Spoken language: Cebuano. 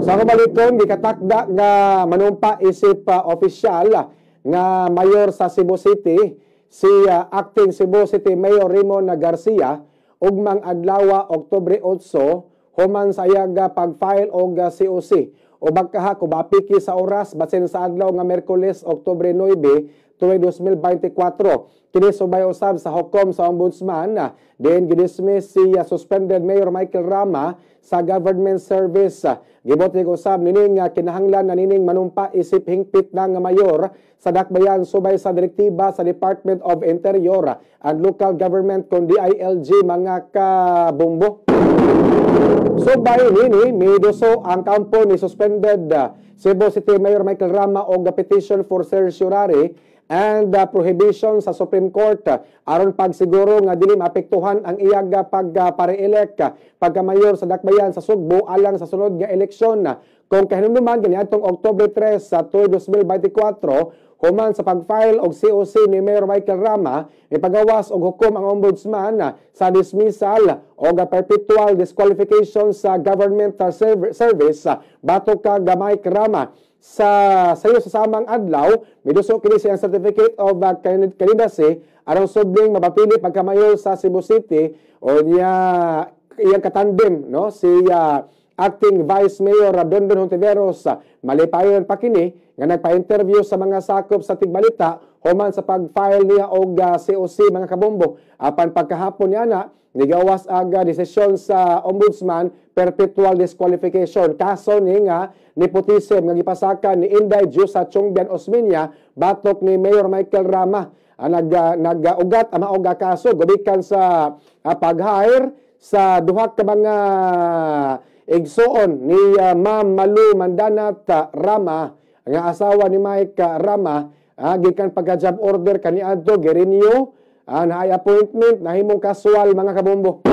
Sa kabalikon, gikatakda nga manumpa isip opisyal nga mayor sa Cebu City si acting Cebu City Mayor Raymond Garcia ugmang adlaw, Oktubre 8, human sa iyang pag-file og COC o bagkaha kubapiki sa oras basin sa adlaw nga Miyerkules, Oktubre 9, tuig 2024. Kini subay usab sa hukom sa ombudsman din gidismiss si suspended Mayor Michael Rama sa government service. Gibutyog usab nining kinahanglan na nining manumpa isip hingpit na nga mayor sa Dakbayan subay sa direktiba sa Department of Interior and Local Government kon DILG, mga kabumbo. Subay nini, miduso ang kampo ni suspended Cebu City Mayor Michael Rama og petition for certiorari and prohibition sa Supreme Court aron pagsiguro nga dili maapektuhan ang iyang pagpa-re-elect pagka-mayor sa Dakbayan sa Sugbo alang sa sunod nga eleksyon. Kung kahinumduman, kaniadtong Oktubre 3 sa 2024, human sa pag-file og COC ni Mayor Michael Rama, ipagawas og hukom ang ombudsman sa dismissal o perpetual disqualification sa government service batok kag Mike Rama. Sa sayo sa samang adlaw, miduso kini siyang certificate of candidacy aron subling mapapili pagkamayor sa Cebu City o niya iyang katandem, no, si acting Vice Mayor Dondon Hontiveros. Malipayon pa kini nga nagpa-interview sa mga sakop sa Tigbalita human sa pag-file niya og COC, mga kabombo. Apan pagkahapon niya na nigawas ang desisyon sa ombudsman, perpetual disqualification. Kaso ni nga nepotism nga gipasaka ni Inday Diosa Chiongbian Osmeña batok ni Mayor Michael Rama. Ang nag-ugat ang mao nga kaso gumikan sa pag-hire sa duha ka mga igsuon ni Ma'am Malu Mandanat Rama nga asawa ni Mike Rama, gikan pagka-job order kaniadto girenew, naay appointment, nahimong casual, mga kabombo.